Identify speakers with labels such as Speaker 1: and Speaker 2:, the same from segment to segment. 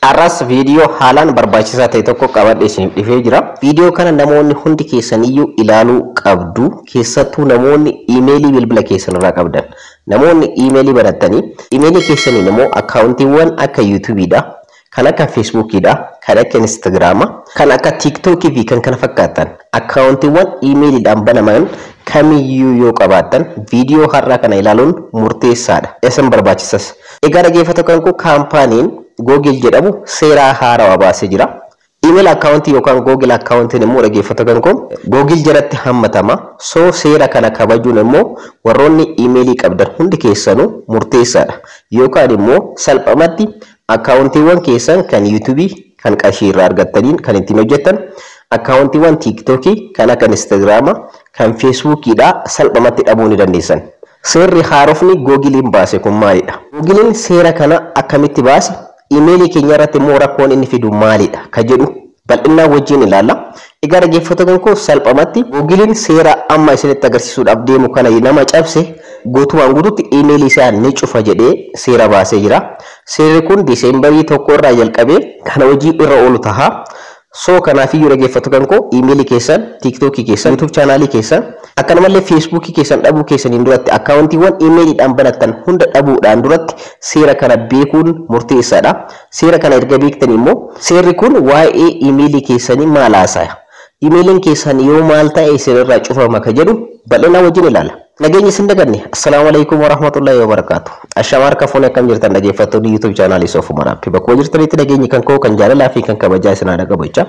Speaker 1: Har'as viidiyoo haalaan barbaachisaa ta'e tokko qabadhee isiniif dhufee jira. Viidiyoo kana namoonni hundi keessaniyyuu ilaaluu qabdu. Keessattuu namoonni iimeelii bilbila keessan irraa qabdan. Namoonni iimeelii banattanii iimeelii keessaniin immoo akkaawuntiiwwan akka yuutuubiidha, kan akka feesbuukiidha, kan akka instaagiraama, kan akka tiiktookii fi kan kana fakkaatan akkaawuntiiwwan iimeeliidhaan banaman kamiyyuu yoo qabaattan viidiyoo har'aa kana ilaaluun murteessaadha. Isin barbaachisas. Egaa dhaggeeffattoota kan koo, kaampaaniin Google jedhamu seera haarawaa baasee jira. Email akkaawuntii yookaan Google akkaawuntiin immoo, dhaggeeffattoota kan koo, Google jalatti hammatama. So seera kana kabajuun immoo warroonni iimeelii qabdan hundi keessanuu murteessaadha. Yookaan immoo salphumatti akkaawuntiiwwan keessan kan yuutuubii kan qarshii irraa argattaniin kan ittiin hojjettan, akkaawuntiiwwan tiiktookii, kan akka instaagiraama, kan feesbuukiidha salphumatti dhabuu ni dandeessan. Seerri haarofni Googiliin baase kun maalidha? Googiliin seera kana akkamitti baase? Iimeelii keenya irratti immoo rakkoon inni fidu maalidha? Ka jedhu bal'inaan wajjin ilaalla. Egaa dhaggeeffattoota koo, salphumatti Googiliin seera amma isinitti agarsiisuudhaaf deemu kana nama cabse guutumaan guututti iimeelii isaa ni cufa jedhee seera baasee jira. Seerri kun Diseembarii 1 irraa jalqabee kana hojii irra oolu taha. So kanaafiyyuu dhaggeeffattoota koo, iimeelii keessan, tiiktookii keessan, yuutuub chaanaalii keessan, akkanumallee feesbuukii keessan dhabuu keessaniin duratti, akkaawuntiiwwan iimeeliidhaan banattan hunda dhabuudhaan duratti seera kana beekuun murteessaadha. Seera kana erga beektan immoo seerri kun waa'ee iimeelii keessanii maal haasaya? Iimeeliin keessan yoo maal ta'e isinirraa cufama ka jedhu bal'inaan wajjin ilaala. Nageenya isin daganne. Assalaamu alaikum warahmatullahi wabarakatuh. Ashama, harka fuunee, akkam jirtan dhaggeeffattoonni YouTube chaanaalii Soofuu Maraabbi? Bakkuma jirtanitti nageenyi kan koo kan jaalalaa fi kan kabajaa isin haa qabu jecha.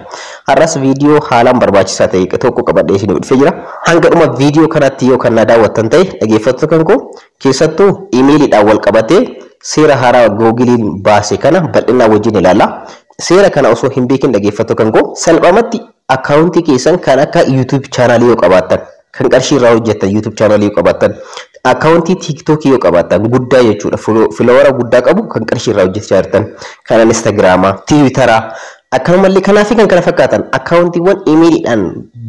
Speaker 1: Har'as viidiyoo haalaan barbaachisaa ta'e tokko qabadhee isiniif dhufee jira. Hanga dhuma viidiyoo kanaatti yoo kan na daawwattan ta'e, dhaggeeffattoota kan koo, keessattuu iimeeliidhaan wal qabatee seera haaraa Googiliin baase kana bal'inaan wajjin ilaalla. Seera kana osoo hin beekin, dhaggeeffattoota kan koo, salphumatti akkaawuntii keessan kan akka YouTube chaanaalii yoo qabaattan, kan qarshii irraa hojjettan YouTube chaanaalii yoo qabaattan, akkaawuntii TikTok yoo qabaattan guddaa jechuudha, follower guddaa qabu kan qarshii irraa hojjechaa jirtan, kan Instagraamaa, Tiwiitaraa, akkanumallee kanaa fi kan kana fakkaatan akkaawuntiiwwan iimeeliidhaan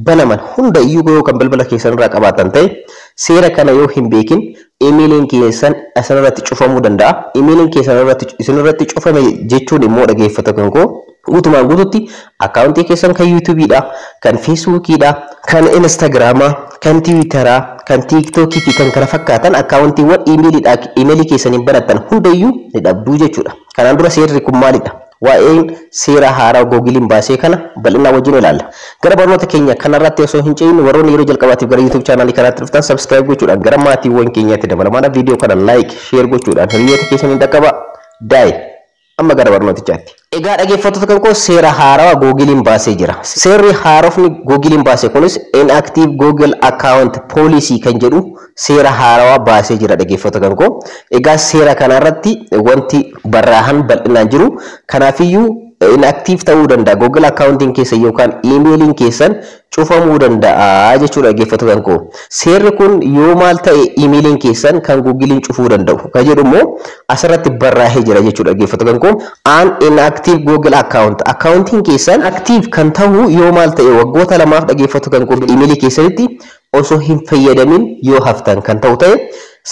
Speaker 1: banaman hunda iyyuu yoo kan balbala keessan irraa qabaatan ta'e, seera kana yoo hin beekin iimeeliin keessan isinirratti cufamuu danda'a. Iimeeliin keessan irratti isinirratti cufame jechuun immoo, dhaggeeffattoota kan koo, guutumaan guututti akkaawuntii keessan kan yuutuubiidha, kan feesbuukiidha, kan instaagiraamaa, kan tiwiitaraa, kan tiiktookii fi kan kana fakkaatan akkaawuntiiwwan iimeeliidha iimeelii keessaniin banattan hundayyuu ni dhabduu jechuudha. Kanaan dura seerri kun maalidha? Waa'een seera haaraa Googiliin baasee kana bal'inaan wajjin ilaalla. Gara barnoota keenya kanarratti osoo hin ce'in, warroonni yeroo jalqabaatiif gara YouTube chaanaalii kanaatti dhuftan subscribe gochuudhaan gara maatiiwwan keenyaatti dabalamaadha. Viidiyoo kana like, share gochuudhaan hiriyoota keessaniin dhaqqaba. Daa'e amma gara barnootichaatti. Egaa dhaggeeffattoota kan koo, seera haarawaa Googiliin baasee jira. Seerri haarofni Googiliin baase kunis Inactive Google Account Policy kan jedhu seera haarawaa baasee jira, dhaggeeffattoota kan koo. Egaa seera kanarratti wanti barraahan bal'inaan jiru. Kanaafiyyuu inactive ta'uu danda'a. Google accountiin keessan yookaan iimeeliin keessan cufamuu danda'a jechuudha, dhaggeeffattoota kan koo. Seerri kun yoo maal ta'e iimeeliin keessan kan Googiliin cufuu danda'u kan jedhu immoo asirratti barraa'ee jira jechuudha, dhaggeeffattoota kan koo. An inactive Google account. Accountiin keessan active kan ta'u yoo maal ta'e, waggoota 2f, dhaggeeffattoota kan koo, iimeelii keessanitti osoo hin fayyadamin yoo haftan kan ta'u ta'e,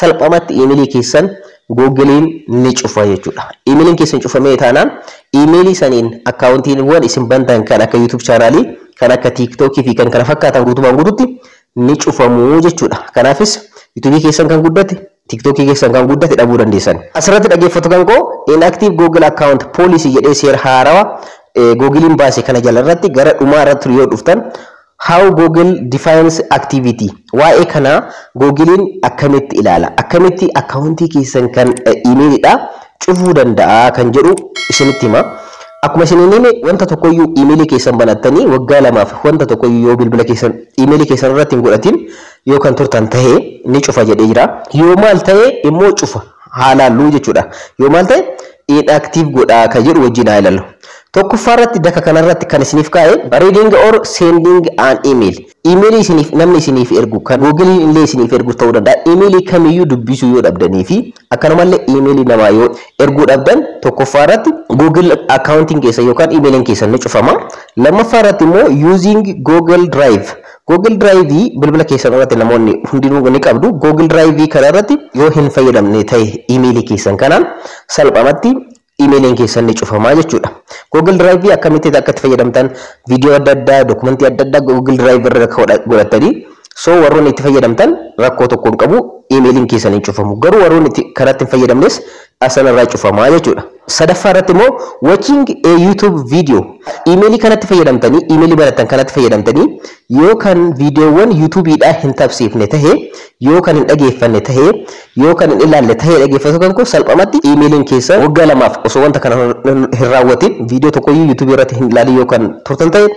Speaker 1: salphumatti iimeelii keessan Googiliin ni cufa jechuudha. Iimeeliin keessan cufamee taanaan iimeelii saniin akkaawuntiiwwan isin bantan kan akka YouTube chaanaalii, kan akka TikTokii fi kan kana fakkaatan guutumaan guututti ni cufamuu jechuudha. Kanaafis YouTubeii keessan kan guddate, TikTokii keessan kan guddate dhabuu dandeessan. Asirratti dhaggeeffatu kan koo, inactive Google account policy jedhee seera haarawaa Googiliin baase kana jalarratti gara dhumaa irratti yoo dhuftan, how Google defines activity, waa'ee kanaa Googiliin akkamitti ilaala, akkamitti akkaawuntii keessan kan iimeelidha cufuu danda'a kan jedhu isinitti hima. Akkuma isiniin hime, wanta tokkoyyuu iimeelii keessan banattanii waggaa 2f wanta tokkoyyuu yoo bilbila keessan iimeelii keessan irratti hin godhatin yoo kan turtan ta'e ni cufa jedhee jira. Yoo maal ta'e immoo cufa haalaallu jechuudha. Yoo maal ta'e inactive godhaa kan jedhu wajjin haa ilaallu. Tokkoffaa irratti daka kanarratti kan isiniif kaa'e reading or sending an email. Iimeelii isiniif namni isiniif ergu, kan Google illee isiniif ergu ta'uu danda'a. Iimeelii kamiyyuu dubbisuu yoo dhabdanii fi akkanumallee iimeelii namaa yoo erguu dhabdan, tokkoffaa irratti Google accounting keessa yookaan iimeeliin keessan ni cufama. Lammaffaa irratti immoo using Google Drive. Google Drive bilbila keessan irratti namoonni hundinuu ni qabdu. Google Drive kana irratti yoo hin fayyadamne ta'e iimeelii keessan kanaan salphumatti iimeeliin keessan ni cufamaa jechuudha. Google Drive akkamitti akka itti fayyadamtan, viidiyoo adda addaa, dokumentii adda addaa Google Drive irra godhatanii, so warroonni itti fayyadamtan rakkoo tokko hin qabu, iimeeliin keessan hin cufamu. Garuu warroonni itti kanatti hin fayyadamnes asanirraa cufamaa jechuudha. Sadaffaa irratti immoo watching a YouTube video. Iimeelii kanatti fayyadamtanii, iimeelii banattan kanatti fayyadamtanii yoo kan viidiyoowwan YouTubeidhaa hin tabsiifne tahe, yoo kan hin dhageeffanne tahe, yoo kan hin ilaalle tahe, dhageeffatu kan koo, salphumatti iimeeliin keessa waggaa 2f osoo wanta kana hin raawwatin, viidiyoo tokkoyyuu YouTube irratti hin ilaalin yoo kan turtan ta'e,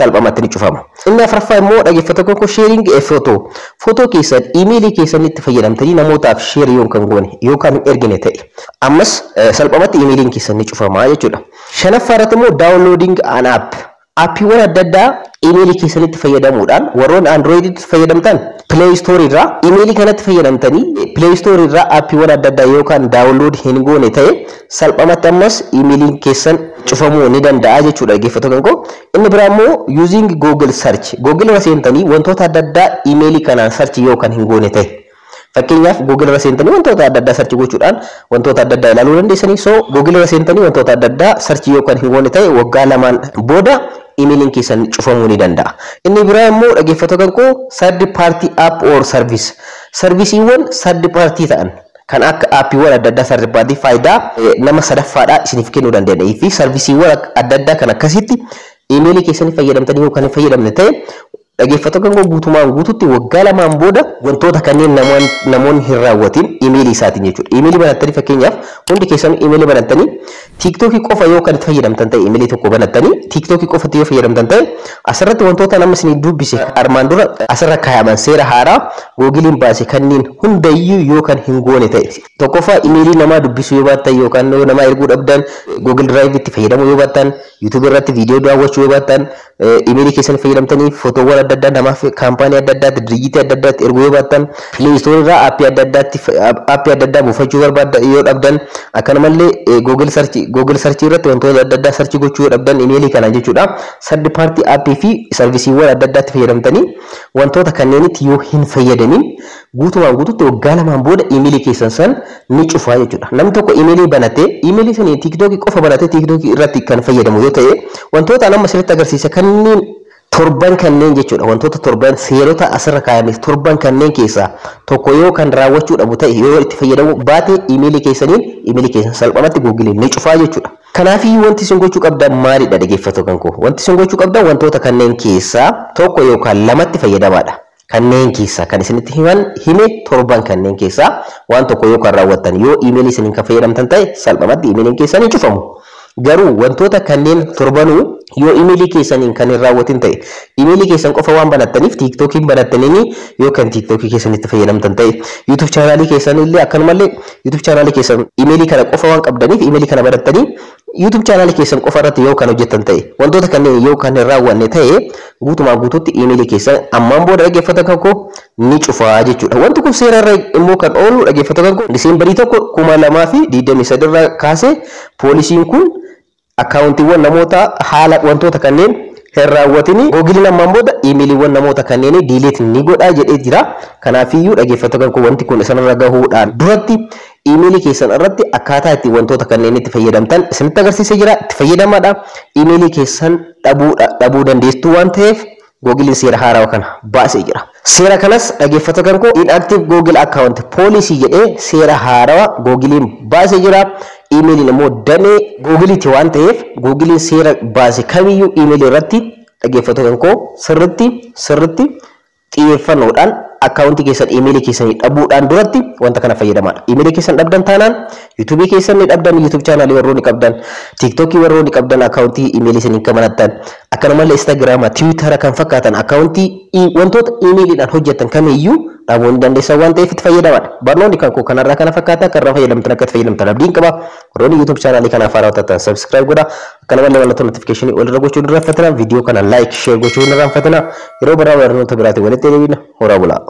Speaker 1: salphumatti ni cufama. Inni afuraffaa immoo, dhaggeeffattoota kan koo, sharing a photo. Footoo keessan iimeelii keessan itti fayyadamtanii namootaaf share yoo kan goone yookaan hin ergine ta'e, ammas salphumatti iimeeliin keessan ni cufama jechuudha. Shanaffaa irratti immoo downloading an app. Aappiiwwan adda addaa iimeelii keessanitti fayyadamuudhaan, warroonni Androiditti fayyadamtan Play Store irraa, iimeelii kanatti fayyadamtanii Play Store irraa aappiiwwan adda addaa yookaan download hin goone ta'e, salphumatti ammas iimeeliin keessan cufamuu ni danda'a jechuudha, dhaggeeffattoota kan koo. Inni biraa immoo using Google search. Google irra seentanii wantoota adda addaa iimeelii kanaan search yookaan hin goone ta'e. Fakkeenyaaf, Google irra seentanii wantoota adda addaa search gochuudhaan wantoota adda addaa ilaaluu dandeessanii. So Google irra seentanii wantoota adda addaa search yookaan hin goone ta'e, waggaa 2n booda iimeeliin keessan cufamuu ni danda'a. Inni biraa immoo, dhaggeeffattoota kan koo, third party app or service. Servisiiwwan third party ta'an kan akka aappiiwwan adda addaa third party faayidaa nama sadaffaadhaa isiniif kennuu danda'anii fi servisiiwwan adda addaa kan akkasitti iimeelii keessanii fayyadamtanii yookaan hin fayyadamne ta'e, dhaggeeffattoota kan koo, guutumaan guututti waggaa 2n booda wantoota kanneen namoonni hin raawwatin iimeelii isaatiin jechuudha. Iimeelii banattanii, fakkeenyaaf hundi keessanuu iimeelii banattanii TikTokii qofa yoo kan itti fayyadamtan ta'e, iimeelii tokko banattanii TikTokii qofatti yoo fayyadamtan ta'e, asirratti wantoota nama isinii dubbise armaan dura asirra kaayaman, seera haaraa Googiliin baase kanneen hundayyuu yoo kan hin goone ta'e, tokkoffaa iimeelii namaa dubbisuu yoo baattan yookaan yoo namaa erguu dhabdan, Google Drive itti fayyadamuu yoo baattan, YouTube irratti viidiyoo daawwachuu yoo baattan, iimeelii keessan fayyadamtanii footoowwan adda addaa namaaf, kaampaanii adda addaatti, dirjiitii adda addaatti erguu yoo baattan, Play Store irraa aappii adda addaa buufachuu barbaadda yoo dhabdan, akkanumallee Google search irratti wantoota adda addaa search gochuu yoo dhabdan iimeelii kanaan jechuudha. Third party aappii fi sarvisiiwwan adda addaatti fayyadamtanii wantoota kanneenitti yoo hin fayyadamin, guutumaan guututti waggaa 2n booda iimeelii keessan san ni cufaa jechuudha. Namni tokko iimeelii banatee iimeelii sanii TikTokii qofa banatee TikTokii irratti kan fayyadamu yoo ta'e, wantoota nama asirratti agarsiisa kanneen torban kanneen jechuudha. Wantoota torban seerota asirra kaayame torban kanneen keessaa tokko yoo kan raawwachuu dhabu ta'e, yoo itti fayyadamu baate iimeelii keessaniin, iimeelii keessan salphumatti Googiliin ni cufaa jechuudha. Kanaafii wanti isin gochuu qabdan maalidha, dhaggeeffattoota kan koo? Wanti isin gochuu qabdan wantoota kanneen keessaa tokko yookaan lamatti fayyadamaadha. Kanneen keessaa kan isinitti himan hime torban kanneen keessaa waan tokko yoo kan raawwattan, yoo iimeelii isiniin kan fayyadamtan ta'e, salphumatti iimeeliin keessan hin cufamu. Garuu wantoota kanneen torbanuu yoo iimeelii keessaniin kan hin raawwatin ta'e, iimeelii keessan qofa waan banattaniif TikTokiin banattaniini yoo kan TikTokii keessanitti fayyadamtan ta'e, YouTube chaanaalii keessan illee akkanumallee YouTube chaanaalii keessan iimeelii kana qofa waan qabdaniif iimeelii kana banattanii YouTube chaanaalii keessan qofa irratti yoo kan hojjettan ta'e, wantoota kanneen yoo kan hin raawwanne ta'e, guutumaa guututti iimeelii keessan ammaan booda, dhaggeeffata kan koo, ni cufaa jechuudha. Wanti kun seera irra immoo kan oolu, dhaggeeffata kan koo, Diseembarii 1, 2023 irraa kaasee poolisiin kun akkaawuntiiwwan namoota haala wantoota kanneen hin raawwatini Googiliin ammaan booda iimeeliiwwan namoota kanneenii delete ni godha jedhee jira. Kanaafiyyuu, dhaggeeffattoota kan koo, wanti kun isinirra gahuudhaan duratti iimeelii keessan irratti akkaataa itti wantoota kanneen itti fayyadamtan isinitti agarsiisee jira. Itti fayyadamaadha. Iimeelii keessan dhabuu dandeessu waan ta'eef Googiliin seera haarawaa kana baasee jira. Seera kanas, dhaggeeffattoota kan koo, inactive Google account policy jedhee seera haarawaa Googiliin baasee jira. Iimeeliin immoo damee Googiliiti waan ta'eef, Googiliin seera baase kamiyyuu iimeelii irratti, dhaggeeffattoota kan koo, sirritti sirritti xiyyeeffannoodhaan akkaawuntii keessan iimeelii keessanii dhabuudhaan duratti wanta kana fayyadamaadha. Iimeelii keessan dhabdan taanaan YouTubeii keessan ni dhabdan, YouTube chaanaalii warroonni qabdan, TikTokii warroonni qabdan, akkaawuntii iimeelii isanii kan banattan, akkanumallee Instagiraama, Tiwiitara kan fakkaatan akkaawuntii wantoota iimeeliidhaan hojjetan kamiyyuu dhabuu ni dandeessan waan ta'eef itti fayyadamaadha. Barnoonni kan koo kanarraa kana fakkaata. Kan irraa fayyadamtan akka itti fayyadamtan abdiin qaba. Warroonni YouTube chaanaalii kanaaf haaraa taatan subscribe godha. Akkanumallee mallattoo notificationii ol irra gochuu hin irraanfatina. Viidiyoo kana like, share gochuu hin irraanfatina. Yeroo biraa barnoota biraatiin walitti deebina. Horaa bulaa.